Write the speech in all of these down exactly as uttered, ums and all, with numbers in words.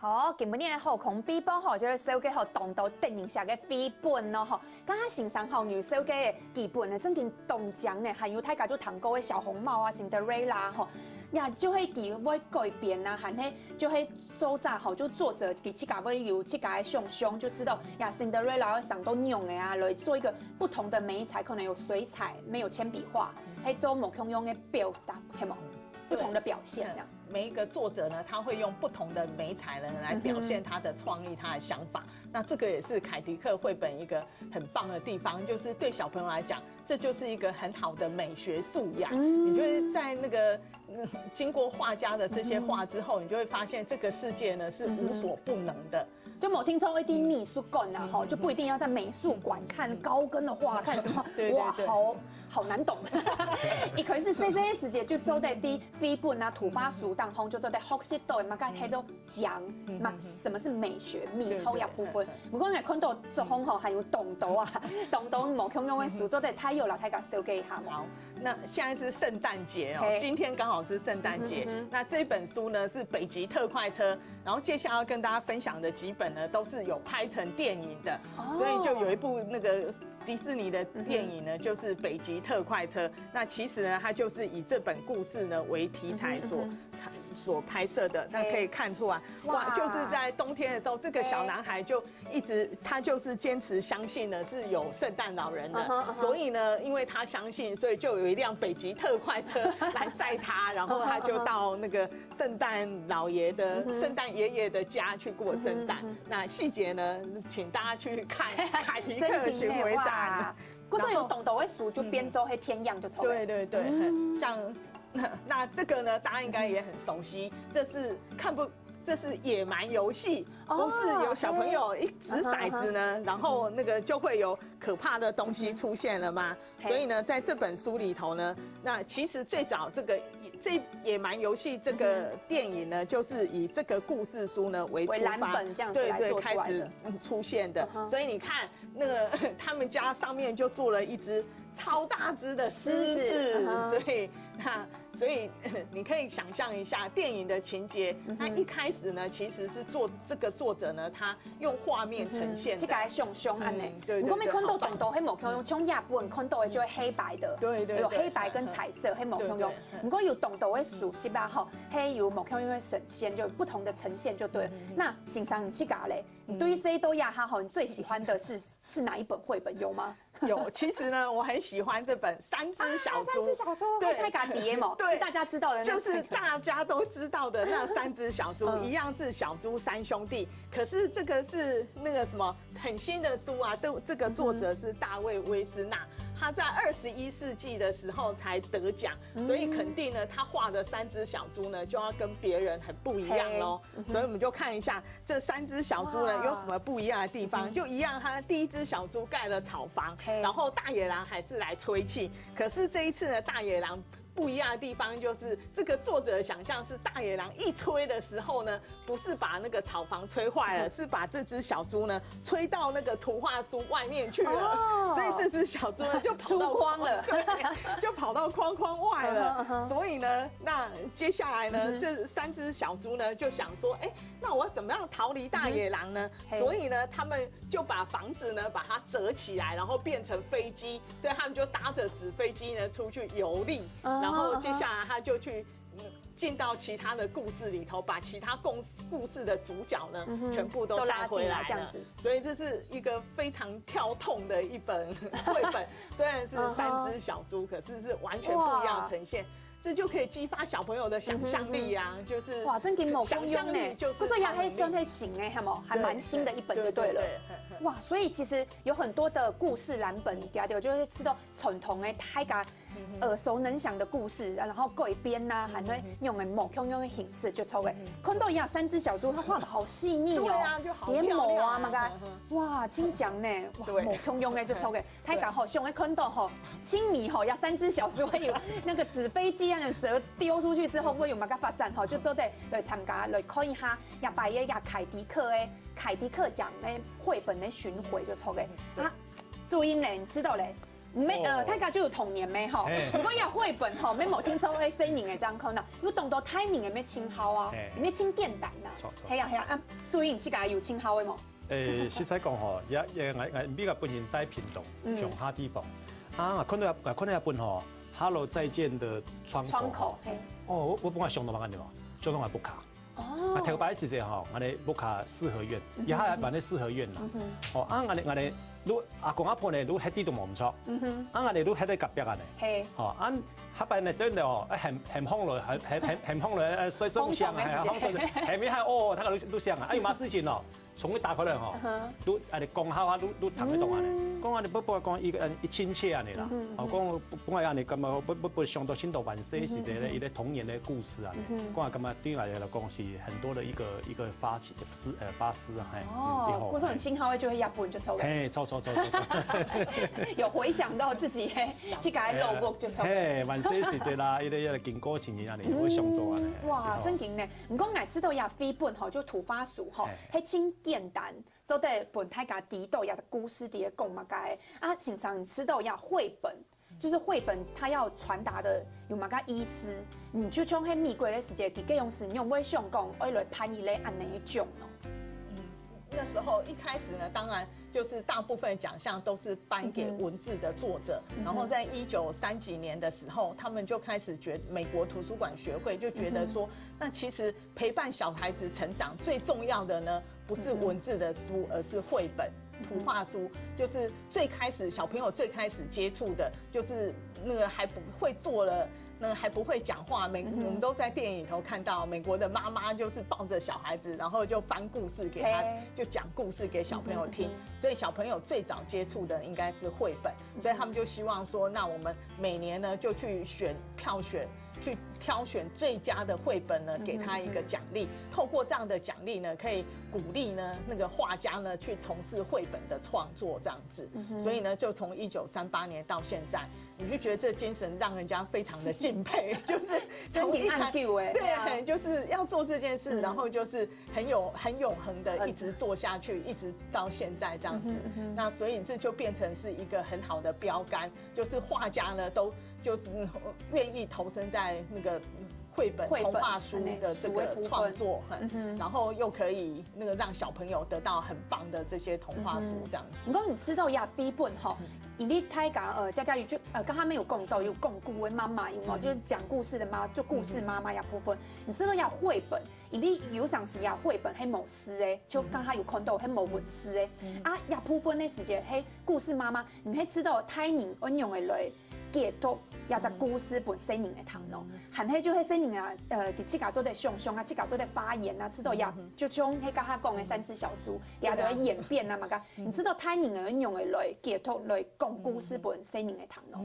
哦，今晡日个好康祕寶吼，就係紹介吼當多得人惜个繪本囉吼。剛剛先生吼有紹介个幾本呢，正經當靚呢，還有大家就聽過个小紅帽啊、Cinderella吼，也就係佢會改編啊，還係就係作者吼，就作者佢自家會有自家个想像，就知道呀Cinderella會生到仰仔啊，來做一個不同的媒材，可能有水彩，乜有鉛筆畫，還做無共樣个表達，係無？不同的表現這樣。每一个作者呢，他会用不同的媒材呢来表现他的创意、他的想法。那这个也是凯迪克绘本一个很棒的地方，就是对小朋友来讲，这就是一个很好的美学素养。你就会在那个。嗯经过画家的这些画之后，你就会发现这个世界呢是无所不能的。就無定著一定美術館啊，吼，就不一定要在美術館看高更的畫，看什麼，对对对哇，好好難懂。一開始細細个時節就做得在繪本啊、圖畫書當中，就做得學習到麼个叫做講，嘛，什麼是美學、美學个部分。不過呢，看到作風吼，還有當多啊，當多無共樣个書，做得大家來大家紹介一下無？好，那现在是圣诞节哦嘿，今天刚好是圣诞节。那这本书呢是《北极特快车》，然后接下来要跟大家分享的几本呢，都是有拍成电影的，哦所以就有一部那个迪士尼的电影呢，就是《北极特快车》。那其实呢，它就是以这本故事呢为题材所、所拍摄的。那可以看出来，哇，哇就是在冬天的时候，这个小男孩就一直他就是坚持相信呢是有圣诞老人的，所以呢，因为他相信，所以就有一辆北极特快车来载他，然后他就到那个圣诞老爷的、圣诞爷爷的家去过圣诞。那细节呢，请大家去看《凯迪克寻回展》。哇，故所有當多个書就變做係電影就出來。对对对，很像。那那这个呢，大家应该也很熟悉，这是看不，这是野蛮游戏，哦不是有小朋友一掷骰子呢，然后那个就会有可怕的东西出现了吗？嘿所以呢，在这本书里头呢，那其实最早这个这野蛮游戏这个电影呢，就是以这个故事书呢为出发，为蓝本这样子对对，来做出来的开始嗯出现的。所以你看，那个他们家上面就做了一只超大只的狮子，狮子嗯哼所以那所以你可以想象一下电影的情节。那一开始呢，其实是作这个作者呢，他用画面呈现的。这个想像安呢嗯，对对不过没看到对当多，黑某共样，像日本看到的就会黑白的，对对对有黑白跟彩色，黑某共样对对。不过有当多的熟悉吧，吼，黑有某共样的呈现，就不同的呈现就对了。那欣赏你自家嘞，你对于这一兜呀，哈，吼，你最喜欢的是是哪一本绘本有吗？有，其实呢，我很喜欢这本《三只小猪》。三只小猪，对太卡迪耶嘛，对是大家知道的那个，就是大家都知道的那三只小猪，嗯一样是小猪三兄弟。可是这个是那个什么很新的书啊，都这个作者是大卫·威斯纳，他在二十一世纪的时候才得奖，所以肯定呢，他画的三只小猪呢就要跟别人很不一样喽。所以我们就看一下这三只小猪呢哇有什么不一样的地方。就一样，他第一只小猪盖了草房，嘿然后大野狼还是来吹气。可是这一次呢，大野狼不一样的地方就是，这个作者想象是大野狼一吹的时候呢，不是把那个草房吹坏了，是把这只小猪呢吹到那个图画书外面去了，哦所以这只小猪呢就跑到出框了对，就跑到框框外了。所以呢，那接下来呢，这三只小猪呢就想说，哎，那我要怎么样逃离大野狼呢？嘿所以呢，他们就把房子呢把它折起来，然后变成飞机，所以他们就搭着纸飞机呢出去游历，嗯然后接下来他就去。嗯进到其他的故事里头，把其他故故事的主角呢，全部都都拉带回来了。进来这样子所以这是一个非常跳痛的一本绘本，虽然是三只小猪，可是是完全不一样呈现。这就可以激发小朋友的想象力啊，就是哇，真挺猛想象力就是不是也还超能力算很新哎，还蛮还蛮新的一本就对了。对对对哇，所以其实有很多的故事蓝本，对啊，对，就是吃到传统的大家耳熟能详的故事，然后改编呐，还会用的某共样的形式就出来。看到一下三只小猪，他画的好细腻哦，对啊，就好连毛啊，漂亮啊那个嗯哼哇，真讲呢，哇，对某共样的就出来。大家好，想要看到吼，青迷吼，要三只小猪，还有那个纸飞机啊，折丢出去之后，会有哪个发展吼，就做得来参加，来看一下，也摆个也凯迪克的凯迪克奖的绘本的巡回就出来啊。注音呢，你知道嘞？無，呃，大家就有童年咩吼。毋過這繪本吼，無聽說愛細人仔正看啊，有當多大人仔乜盡好啊，乜盡簡單啊。著著。係啊係啊，啊，注意你自家有盡好个無？誒，實在講吼，也也，𠊎𠊎比較本人在屏東鄉下地方，啊，看到看到一本吼，《Hello再見的窗口》。窗口，係。哦，𠊎𠊎本來想到麼个呢，就弄來屋下。 啊，頭擺時節吼，𠊎兜屋下四合院，也還有辦个四合院啦。哦，啊，𠊎兜𠊎兜，如阿公阿婆呢，如歇地都無毋著。啊，𠊎兜如歇在隔壁啊呢。係。吼，啊，下擺呢，真的哦，哎，很很碰了，很很很很碰了，呃，睡睡不香啊，很碰床的時間。很很很哦，他都都香啊，哎，有麼事情哦？從一打開來吼，都哎，講好啊，都都談得懂啊呢。講啊，你不不講一個一親切啊你啦，哦，講不不愛啊你幹嘛不不不想到新的晚些時節呢，一個童年的故事啊呢，講啊幹嘛對我來講是很多的一個一個發起思呃發思啊，嘿。哦，故事很信號，就會壓不就抽了。嘿，抽抽抽抽抽。有回想到自己嘿，去改 logbook 就抽了。嘿，晚些時節啦，一個一個經過情形啊，你會想到啊呢。哇，真經呢。毋過𠊎知道呀，繪本吼，就圖畫書吼，嘿，盡簡單。 做得分大家知道這故事底下講麼个。啊，先生，你知道這繪本，就是繪本它要傳達的有麼个意思？你就像在美國个時節，佢个用時，你有無想講愛來辦一個恁樣个獎哦？嗯，那時候一開始呢，當然就是大部分獎項都是頒給文字的作者，然後在一九三幾年的時候，他們就開始覺美國圖書館學會就覺得說，那其實陪伴小孩子成長最重要的呢， 不是文字的书，而是繪本、图画书，就是最开始小朋友最开始接触的，就是那个还不会坐了，那个还不会讲话，每我们都在电影里头看到美国的妈妈就是抱着小孩子，然后就翻故事给他，就讲故事给小朋友听，所以小朋友最早接触的应该是绘本，所以他们就希望说，那我们每年呢就去选票选。 去挑选最佳的绘本呢，给他一个奖励。透过这样的奖励呢，可以鼓励呢那个画家呢去从事绘本的创作这样子。所以呢，就从一九三八年到现在，你就觉得这精神让人家非常的敬佩，就是从一开对，就是要做这件事，然后就是很有很永恒的一直做下去，一直到现在这样子。那所以这就变成是一个很好的标杆，就是画家呢都 就是愿意投身在那个绘本、童话书的这个创作，然后又可以那个让小朋友得到很棒的这些童话书这样子。毋過你知道呀，繪本吼，因為大家呃，家家有就呃，剛剛沒有講到有講古的媽媽，有沒有？就是講故事的媽，做故事媽媽呀部分。你知道呀，繪本，因為有當時呀，繪本係無字的，就剛剛有看到係無文字的。啊，呀部分的時間，係故事媽媽，你會知道大人仰般來 解讀這隻故事分細人仔聽咯。還係就係細人仔，呃，佢自家做得想像啊，自家做得發言啊，知道也就像係剛剛講个三隻小豬，也都會演變啊嘛个。你知道大人仔仰般來解讀來講故事分細人仔聽咯。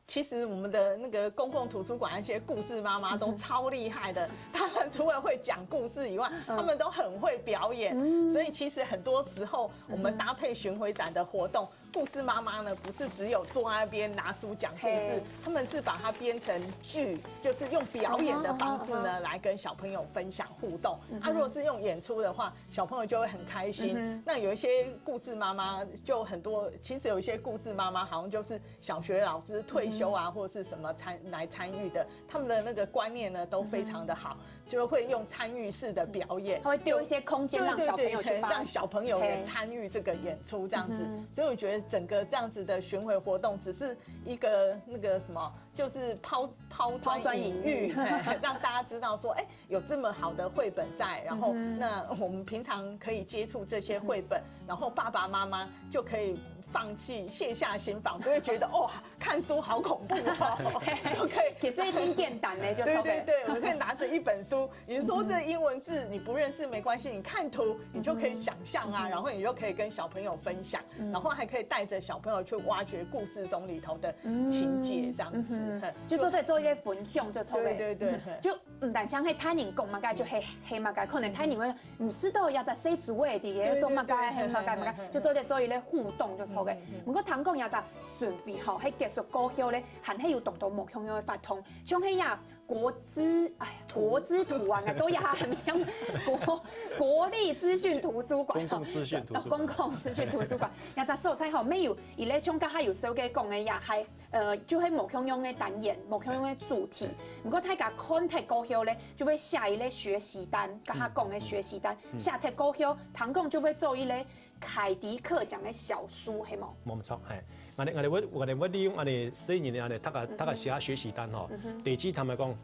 其实我们的那个公共图书馆那些故事妈妈都超厉害的，他们除了会讲故事以外，他们都很会表演。所以其实很多时候我们搭配巡回展的活动， 故事妈妈呢，不是只有坐在那边拿书讲故事，他们是把它编成剧，就是用表演的方式呢来跟小朋友分享互动。啊，如果是用演出的话，小朋友就会很开心。那有一些故事妈妈就很多，其实有一些故事妈妈好像就是小学老师退休啊，或者是什么参来参与的，他们的那个观念呢都非常的好。 就会用参与式的表演，他会丢一些空间让小朋友去发，让小朋友也参与这个演出这样子。所以我觉得整个这样子的巡回活动，只是一个那个什么，就是抛抛砖引玉，让大家知道说，哎，有这么好的绘本在，然后那我们平常可以接触这些绘本，然后爸爸妈妈就可以放弃卸下心防，不会觉得哇， 看书好恐怖哦，都可以。其實已經簡單了，就对对对，我可以拿着一本书，你说这英文字你不认识没关系，你看图你就可以想象啊，然后你就可以跟小朋友分享，然后还可以带着小朋友去挖掘故事中里头的情节，这样子，就做得做一个分享，就做得。对对对，就毋單淨係大人講麼个就係係麼个，可能大人會毋知道這隻細豬仔在該做麼个，係麼个麼个，就做得做一个互動，就做好个。毋過聽講這隻巡迴吼，係結束過後咧，還係有當多無共樣个活動，像係呀，國資，哎呀，國資圖啊，都也還像國，國立資訊圖書館，公共資訊圖書館。公共資訊圖書館，這隻所在吼，乜有，佢咧像剛才有紹介講个，也還，呃，就係無共樣个單元，無共樣个主題。毋過大家看忒過後咧，就會寫一個學習單，剛才講个學習單，寫忒過後，聽講就會做一個 凱迪克獎个小書，係無？無錯，係。𠊎等，𠊎等會，𠊎等會利用恁呢細人个恁呢，大家，大家寫學習單吼。第一，坦白講，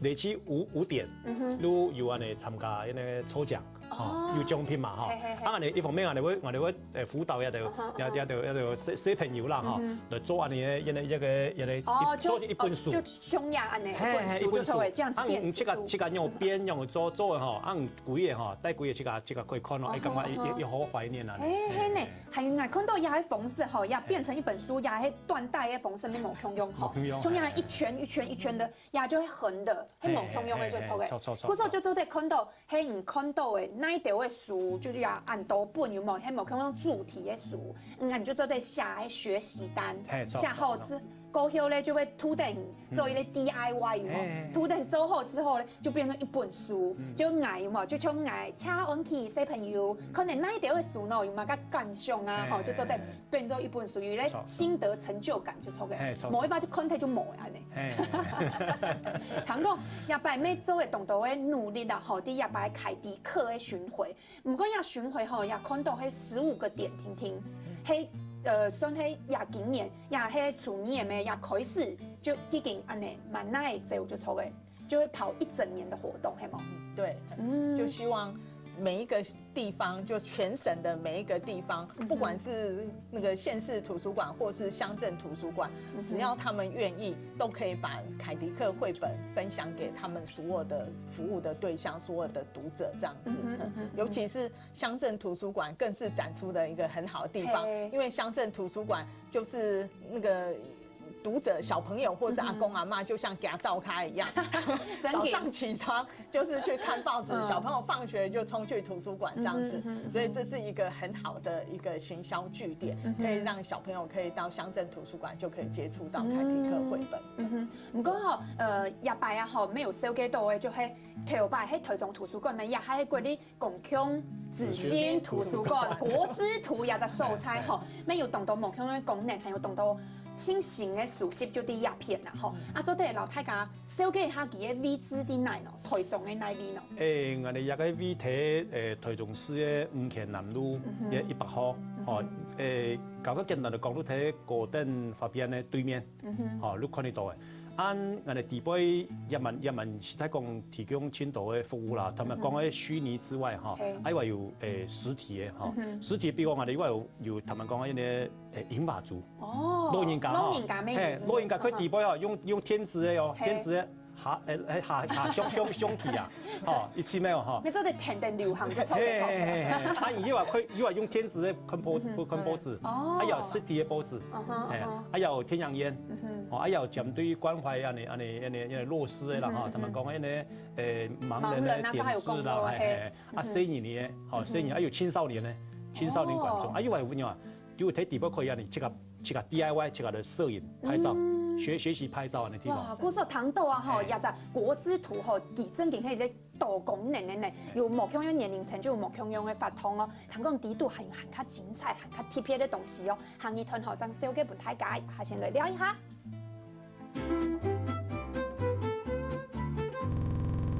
第一五，五點，都有恁呢參加恁呢抽獎，吼，有獎品嘛，吼。係，係，係。啊，恁呢一方面，𠊎等會，𠊎等會，呃，輔導這兜，這，這兜，這兜小，小朋友啦，吼，來做恁呢个，恁呢一個，恁呢，哦，做一本書。就像這恁呢，一本書就做个，這樣子電子書。啊，你自家，自家用編，用做，做个吼，啊， 歸個吼，帶歸個自家，自家可以看咯，哎，感覺也，也，也好懷念啊。嘿，嘿呢，還有𠊎看到這个方式吼，也變成一本書，也係緞帶个方式，你無共樣吼，無共樣，像這樣一圈一圈一圈个，也就會橫个，係無共樣个就著个。嘿，嘿，嘿，著，著，著，故所就做得看到，嘿，你看到个哪一條个書，就是也恁多本有無？係無共樣主題个書，嗯，你就做得寫个學習單，嘿，著，寫好之，著，著。 過後咧就會渡等做一個D I Y嘛，渡等做好之後咧，就變成一本書，就𠊎嘛，就像𠊎請恁呢小朋友，可能哪一條个書呢，有麼个感想啊，吼，就做得變做一本書，有咧心得成就感就著个，無一擺就看忒就無啊呢。聽講這擺乜做个當多个努力啦，吼，在這擺凱迪克个巡迴， 毋過這巡迴吼，也看到係十五個點定定，係，呃，算係這今年，也係舊年个，也開始就已經恁呢，滿哪走就著个，就會跑一整年的活動，係無？對，嗯，就希望每一個地方，就全省的每一個地方，不管是那個縣市圖書館或是鄉鎮圖書館，只要他們願意，都可以把凱迪克繪本分享給他們所有的服務的對象，所有的讀者這樣子。尤其是 鄉鎮圖書館更是展出的一個很好的地方，因為鄉鎮圖書館就是那個讀者小朋友或是阿公阿嬤，就像行灶跤一樣，早上起床就是去看報紙，小朋友放學就衝去圖書館這樣子，所以這是一個很好的一個行銷據點，可以讓小朋友可以到鄉鎮圖書館就可以接觸到凱迪克繪本。嗯哼，毋過吼，呃，這擺啊吼，乜有紹介到个，就係頭擺係臺中圖書館呢，也還係國立 公共資訊圖書館，國資圖這隻所在吼，乜有當多無共个功能，還有當多盡新个書籍就在這片啦吼。啊，做得摎大家紹介一下佢个位置在哪呢？臺中个哪位呢？誒，𠊎等這個位在，誒，臺中市个五權南路个一百號，吼，誒，較較簡單个講，就在高等法院个對面。 吼，你看得到个。恁𠊎等底背也蠻，也蠻實在講提供盡多个服務啦。他們講个虛擬之外，吼，還有，誒，實體个，吼。實體比如講，𠊎等有，有他們講个那個，誒，銀髮族，哦，老人家，吼，老人家乜有，嘿，老人家佢底背哦，用，用電子个哦，電子个下，誒，誒，下，下，上，上，上去啊，吼，一次沒有，吼。你做得天天流行就著个，吼。嘿，嘿，嘿，嘿，啊，佢又話佢，又話用電子个看報紙，看報紙，哦，還有實體个報紙，嗯哼，嘿，嗯哼。還有天陽宴，嗯哼。哦，還有針對關懷恁呢，恁呢，恁呢，恁呢弱勢个啦，吼，嗯哼。他們講个呢，誒，盲人个盲人啊，點字啦，剛才有講過，嘿，嘿，嘿，啊，嗯哼。細人个，吼，細人，嗯哼。還有青少年个，青少年觀眾，哦。啊，又還有乜啊，就在底背可以啊，你這個，這個D I Y，這個个攝影、拍照，嗯。學，學習拍照个地方。哇，故所聽到啊，吼，嘿。這隻國資圖吼，佢正經係一個 多功能个呢，有無共樣年齡層就有無共樣个活動哦。聽講底肚還有還較精彩、還較特別个東西哦。下二段吼，正紹介分大家，下先來尞一下。